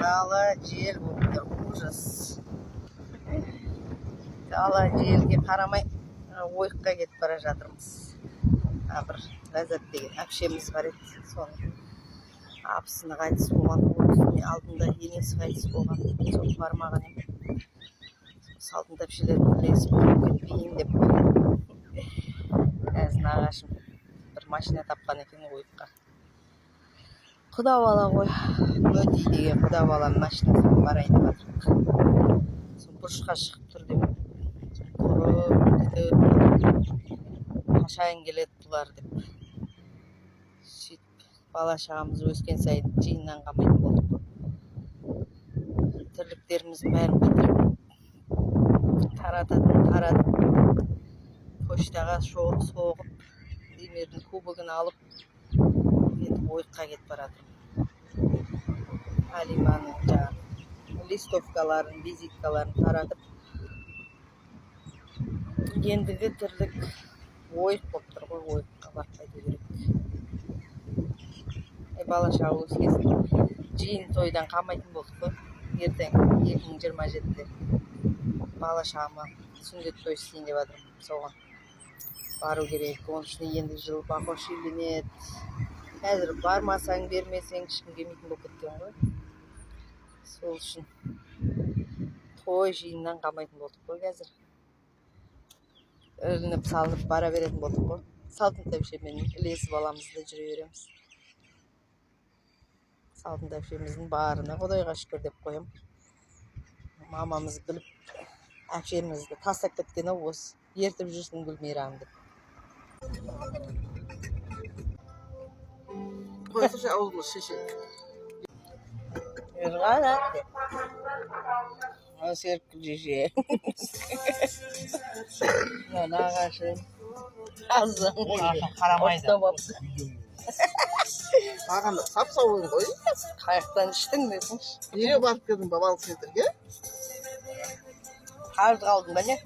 Дала жел болып тұр, ужас. Дала желге қарамай ойыққа кетіп бара жатырмыз. Бір Ләззат деген әпшеміз бар еді, соның абысыны қайтыс болған, ол кісінің алдында енесі қайтыс болған, сол бармаған едім. Салтанат әпшелермен ілесіп қалып кетпейін деп. Қазір нағашым бір машина тапқан екен ойыққа. Құда бала ғой, Мөти деген құда баланың машинасымен барайын деп жатырмық. Сол бұрышқа шығып тұр деп тұрып күтіп, қашан келеді бұлар деп. Сөйтіп бала шағамыз өскен сайын жиыннан қалмайтын болдық қой. Тірліктеріміздің бәрін бітіріп, тарататын таратып, почтаға соғып, Демирдің кубогын алып, енді ойыққа кетіп бара жатырмын. Алиманың жаңағы листовкаларын, визиткаларын таратып, ендігі тірлік ойық болып тұр ғой, ойыққа барып қайту керек. Бала шаға өскесін жиын тойдан қалмайтын болдық қой. Ертең 2027-де бала шағама сүндет той істейін деп жатырмын, соған бару керек. Оның үстіне ендігі жылы Бақош үйленеді. Қазір бармасаң, бермесең, ешкім келмейтін болып кеткен ғой. Сол үшін той жиыннан қалмайтын болдық қой. Қазір ілініп салынып бара беретін болдық қой. Салтанат әпшемен ілесіп аламыз да жүре береміз. Салтанат әпшеміздің барына құдайға шүкір деп қоямын. Мамамыз біліп әпшемізді тастап кеткен ау осы, ертіп жүрсін Гүлмираны деп. Қойсайшы, аузыма шеше. Ерғанат деп. Серікгүл шеше. Мына нағашым. Азым. Қарамайды. Ұстап алыпты. Маған да сап сау едің ғой. Қаяқтан іштің десеңші. Неге барып келдің бабалық центрге? Қарыз қалдың ба, не?